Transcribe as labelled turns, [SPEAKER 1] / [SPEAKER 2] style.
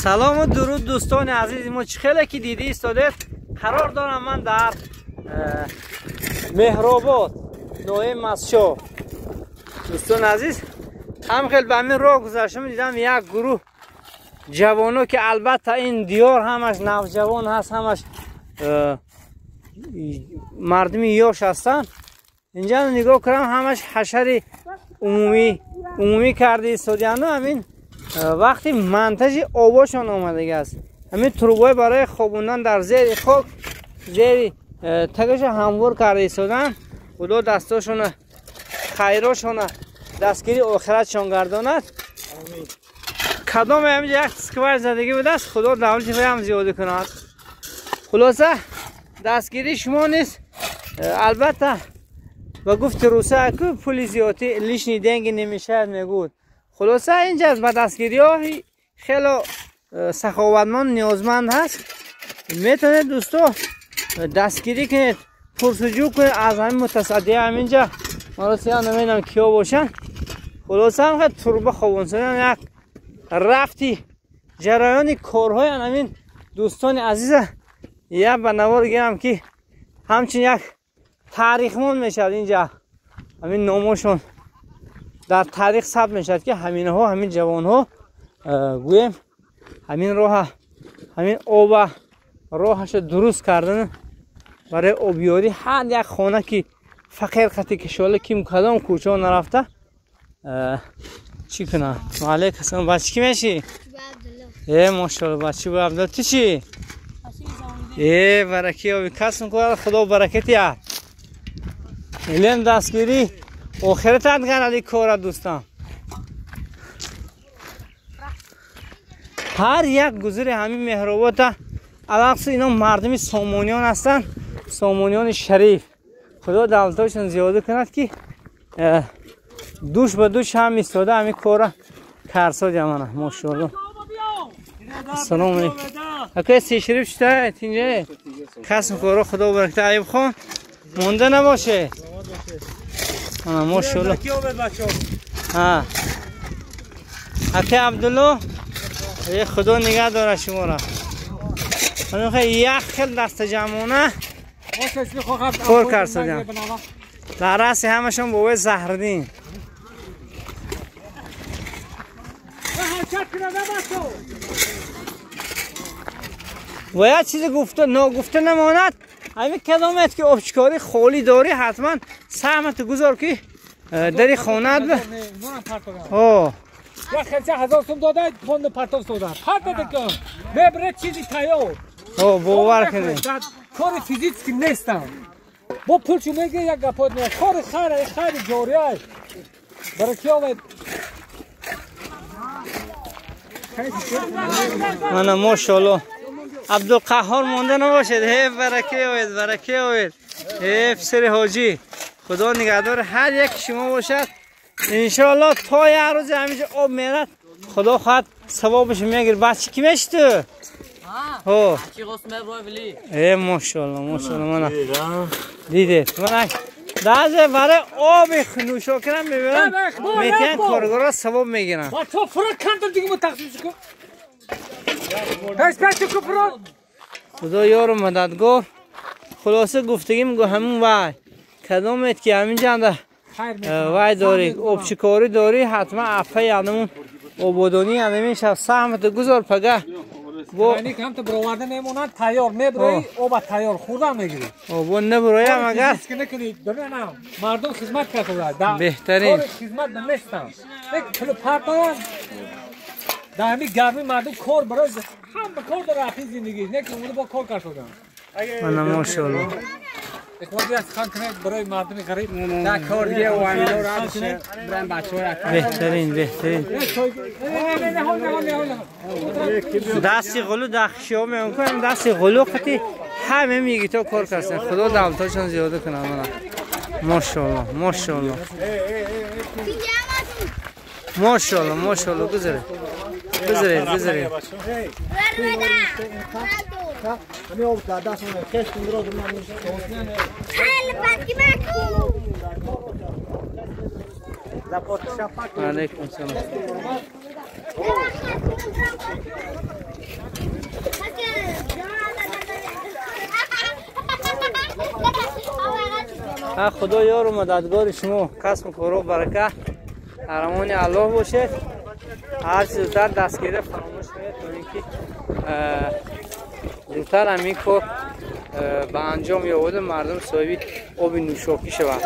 [SPEAKER 1] Салом ва дуруд дӯстони азизи мо, чӣ хеле ки дида истодед, қарор дорам ман дар Меҳробод, ноҳияи Мастчоҳ. Дӯстони азиз, ҳам хел ба ҳамин роҳ гузаштам, дидам як гурӯҳ ҷавоно ки албатта ин диёр ҳамаш навҷавон ҳаст, ҳамаш мардуми ёш ҳастанд. Инҷа нигоҳ кунам, ҳамаш ҳашари умумӣ карда истодияну ҳамин вақти монтажи обошон омадагӣ аст. Ҳамин трубаҳои барои хобондан дар зери хок, зери тагаша ҳамвор карда истодан. Худо дастошона хайрошона дастгири охиратшон гардонад. Кадом ҳаминҷа як скваж задагӣ будааст, Худо давлати вай ҳам зиёда кунад. Хулоса дастгирии шумо низ албатта ба гуфти руса ку пули зиёдӣ лишний деньги не мешает мегӯд. Хулоса инҷа ба дастгириҳо хело саховатманд ниёзманд ҳаст. Метавонед дӯсто дастгирӣ кунед, пурсуҷӯ кунед аз ҳамин мутасаддия ҳаминҷа. Маро сия намедонам киё бошанд. Хулоса ҳам хел турба хобонсодан як рафти ҷараёни корҳои ҳамин дӯстони азиза як ба навор гирам ки ҳамчун як таърихмон мешавад. Инҷа ҳамин номошон дар таърих сабт мешавад ки ҳаминҳо, ҳамин ҷавонҳо гӯем ҳамин роҳа, ҳамин оба роҳаша дуруст кардан барои обёрӣ ҳар як хона ки фақир қати кишола ким кадом кӯчао нарафта чӣ кунад. Ваалайкум ассалом. Бачи ки мешӣ? Э мошалло, бачи бу Абдулло. Ту чӣ? Э бараки оби касм кунад, Худо баракати яд. Илм дастгирӣ охиратат гарад ин кора дӯстам. Ҳар як гузари ҳамин Меҳробота алахсус ино мардуми сомониён ҳастанд, сомониёни шариф. Худо давлатошон зиёда кунад ки душ ба душ ҳам истода ҳамин кора карсодя. Мана мошалло. Ассалому алейкум. Акай сешариф читаед инҷа? Касм коро Худо баракат. Аюб хон монда набоше. Ана мошалло. Ҳа. Акай Абдулло, э Худо нигаҳ дорад шуморо. Ана як хел дастаҷамъона кор карсодям. Дар раси ҳамашон бобои Заҳриддин. Ва як чизе гуфта ногуфта намонад, ҳамин кадомет ки обчикорӣ холӣ дорӣ, ҳатман саҳмату гузор ки дари хонаат
[SPEAKER 2] О як хелча 1000 сум дода, фонд партов сода. Партода ки мебре чизи тайёр.
[SPEAKER 1] О бовар кунед.
[SPEAKER 2] Кори физически нестам. Бо пулчу меги як гапот не. Кори хайр, хайри ҷория. Бараки омад.
[SPEAKER 1] Мана мошалло. Абдулқаҳҳор монда набошед. Э бараки оед, бараки оед. Э писари ҳоҷӣ. Худо нигаҳдори ҳар яки шумо бошад. Иншоалло то як рӯзе ҳаминҷа об мерад, Худо хоҳад савобаш мегир. Бачи ки меши ту? Ҳо. Э мошалло, мошалло мана. Дидед. Мана даже барои оби нӯшокира мебаранд, метиҳанд коргорро савоб мегиранд.
[SPEAKER 2] Бачо фура кандам дига тақсим кун. Пеш пеш ку фура.
[SPEAKER 1] Худо ёру мададгор. Хулоса гуфтагим гу ҳамун вай. Кадомет ки ҳаминҷанда вай дорӣ, обчикорӣ дорӣ, ҳатман афа янамун ободонӣ янамин шаб саҳмата гузор пага.
[SPEAKER 2] Бо ҳам то бироварда мемонанд, тайёр меброи, оба тайёр хӯрдан мегирӣ.
[SPEAKER 1] Бо наброям агар.
[SPEAKER 2] Бибинам, мардум хизмат карда.
[SPEAKER 1] Беҳтарин.
[SPEAKER 2] Хизмат нестам. Як пул партоям. Дар ҳамин гармӣ мардум кор барои ҳама кор дора афи зиндагӣ, не ки бо кор кард.
[SPEAKER 1] Мана мошалло. Беҳтарин, беҳтарин. Дасти ғулу дар хишиҳо мемкунам, дасти ғулу қати ҳама мигито кор карданд. Худо давлатошон зиёда кунад. Мана мошалло, мошалло. Мошалло, мошалло, гузаред. Гузаред, гузаред. Алейкум салом. Худо ёру мададгори шумо, касбу коро барака, дар амони Аллоҳ бошед. Ҳарчи зудтар дастгирӣ фаромӯш кунед, то ин ки зудтар ҳамин кор ба анҷом ёбаду мардум соҳиби оби нӯшокӣ шаванд.